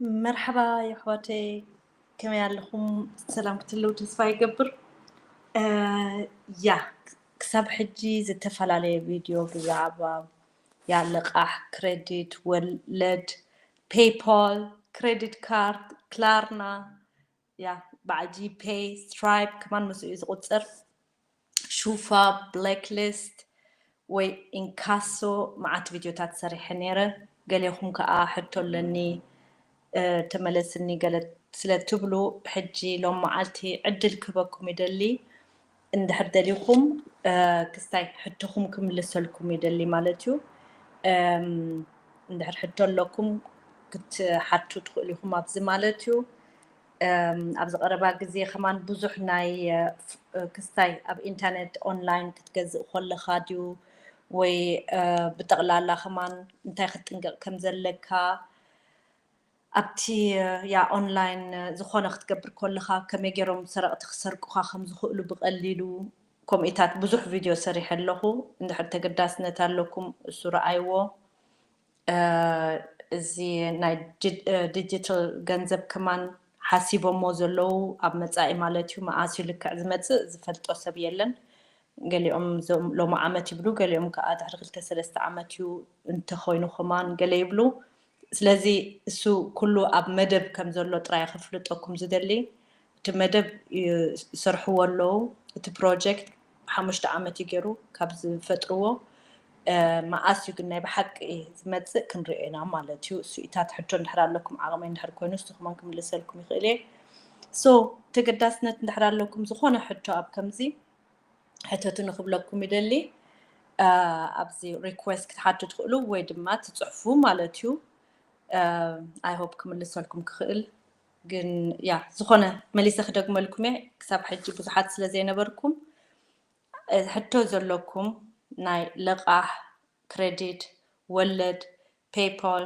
መርሓባ የሕዋተይ፣ ከመይ ኣለኹም? ሰላም ክትህልው ተስፋ ይገብር። ያ፣ ክሳብ ሕጂ ዝተፈላለየ ቪድዮ ብዛዕባ ያ ልቓሕ፣ ክሬዲት፣ ወለድ፣ ፔይፓል፣ ክሬዲት ካርድ፣ ክላርና፣ ያ በዓል ጂፔይ፣ ስትራይፕ ከማን ምስኡ እዩ ዝቑፅር። ሹፋ፣ ብላክሊስት ወይ ኢንካሶ መዓት ቪድዮታት ሰሪሐ ነይረ። ገሌኹም ከዓ ሕቶ ኣለኒ ተመለስኒ ገለ ስለ ትብሉ፣ ሕጂ ሎም መዓልቲ ዕድል ክህበኩም ይደሊ። እንድሕር ደሊኹም ክስታይ ሕቶኹም ክምልሰልኩም ይደሊ ማለት እዩ። እንድሕር ሕቶ ኣለኩም ክትሓቱ ትኽእሉ ኢኹም ኣብዚ ማለት እዩ። ኣብዚ ቀረባ ግዜ ከማን ብዙሕ ናይ ክስታይ ኣብ ኢንተርኔት ኦንላይን ክትገዝእ ከለኻ ድዩ ወይ ብጠቕላላ ከማን እንታይ ክትጥንቀቕ ከም ዘለካ ኣብቲ ያ ኦንላይን ዝኾነ ክትገብር ከለኻ ከመይ ገይሮም ሰረቕቲ ክሰርቁኻ ከም ዝኽእሉ ብቐሊሉ ከምኡታት ብዙሕ ቪድዮ ሰሪሐ ኣለኹ። እንድሕር ተገዳስነት ኣለኩም እሱ ረኣይዎ። እዚ ናይ ዲጂታል ገንዘብ ከማን ሓሲቦሞ ዘለዉ ኣብ መጻኢ ማለት እዩ መኣስ እዩ ልክዕ ዝመጽእ ዝፈልጦ ሰብ የለን። ገሊኦም ሎም ዓመት ይብሉ፣ ገሊኦም ከዓ ድሕሪ ክልተ ሰለስተ ዓመት እዩ እንተኮይኑ ከማን ገለ ይብሉ። ስለዚ እሱ ኩሉ ኣብ መደብ ከም ዘሎ ጥራይ ክፍልጠኩም ዝደሊ። እቲ መደብ ይሰርሕዎ ኣለዉ። እቲ ፕሮጀክት ሓሙሽተ ዓመት እዩ ገይሩ ካብ ዝፈጥርዎ። መኣስ እዩ ግን ናይ ብሓቂ ዝመፅእ ክንሪኦ ኢና ማለት እዩ። እሱ ኢታት ሕቶ እንድሕር ኣለኩም ዓቕመይ እንድሕር ኮይኑ እሱ ከማን ክምልሰልኩም ይኽእል እየ። ሶ ተገዳስነት እንድሕር ኣለኩም ዝኾነ ሕቶ ኣብ ከምዚ ሕተቱ ንክብለኩም ይደሊ። ኣብዚ ሪኩዌስት ክትሓቱ ትኽእሉ ወይ ድማ ትፅሕፉ ማለት እዩ። ኣይ ሆፕ ክምልሰልኩም ክኽእል ግን ያ ዝኾነ መሊሰ ክደግመልኩም እየ። ክሳብ ሕጂ ብዙሓት ስለ ዘይነበርኩም ሕቶ ዘለኩም ናይ ለቓሕ፣ ክሬዲት፣ ወለድ፣ ፔይፓል፣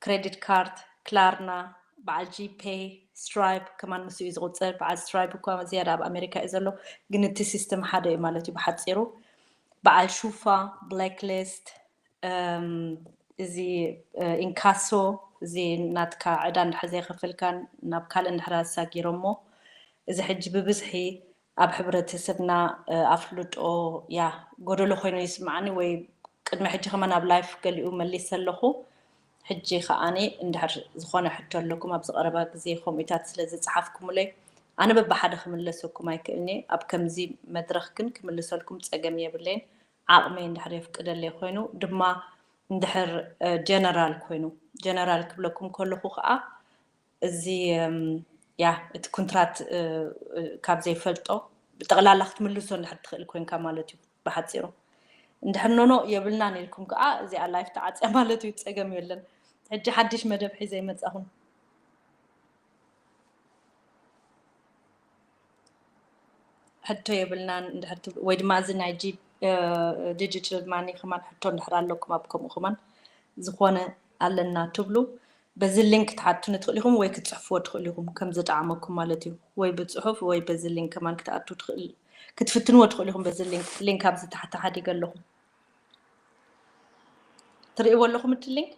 ክሬዲት ካርድ፣ ክላርና፣ በዓል ጂፔይ፣ ስትራይፕ ከማን ምስ እዩ ዝቁፅር። በዓል ስትራይፕ እኳ ዝያዳ ኣብ ኣሜሪካ እዩ ዘሎ፣ ግን እቲ ሲስተም ሓደ እዩ ማለት እዩ ብሓፂሩ። በዓል ሹፋ፣ ብላክሊስት፣ እዚ ኢንካሶ፣ እዚ ናትካ ዕዳ እንድሕር ዘይከፈልካን ናብ ካልእ እንድሕር ኣሳጊሮሞ፣ እዚ ሕጂ ብብዝሒ ኣብ ሕብረተሰብና ኣፍልጦ ያ ጎደሎ ኮይኑ ይስምዓኒ ወይ ቅድሚ ሕጂ ከማን ኣብ ላይፍ ገሊኡ መሊሰ ኣለኹ። ሕጂ ከዓኒ እንድሕር ዝኾነ ሕቶ ኣለኩም ኣብዚ ቀረባ ግዜ ከምኡታት ስለ ዝፀሓፍኩምለይ ኣነ በብሓደ ክምለሰኩም ኣይክእልኒ። ኣብ ከምዚ መድረኽ ግን ክምልሰልኩም ፀገም የብለይን። ዓቕመይ እንድሕር የፍቅደለይ ኮይኑ ድማ እንድሕር ጀነራል ኮይኑ ጀነራል ክብለኩም ከለኹ ከዓ እዚ ያ እቲ ኩንትራት ካብ ዘይፈልጦ ብጠቕላላ ክትምልሶ እንድሕር ትኽእል ኮይንካ ማለት እዩ ብሓፂሩ። እንድሕር ኖኖ የብልናን ኢልኩም ከዓ እዚኣ ላይፍ ተዓፅያ ማለት እዩ። ፀገም የለን። ሕጂ ሓድሽ መደብ ሒዘ ይመፃኹም። ሕቶ የብልናን እንድሕር ትብሉ ወይ ድማ እዚ ናይ ዲጂታል ማኒ ከማን ሕቶ እንድሕር ኣለኩም ኣብ ከምኡ ከማን ዝኾነ ኣለና ትብሉ በዚ ሊንክ ክትሓቱኒ ትኽእሉ ኢኹም ወይ ክትፅሕፍዎ ትኽእሉ ኢኹም ከም ዝጠዓመኩም ማለት እዩ። ወይ ብፅሑፍ ወይ በዚ ሊንክ ከማን ክትኣቱ ትኽእል ክትፍትንዎ ትኽእሉ ኢኹም። በዚ ሊንክ ሊንክ ኣብዚ ታሕቲ ሓዲገ ኣለኹ። ትርእይዎ ኣለኹም እቲ ሊንክ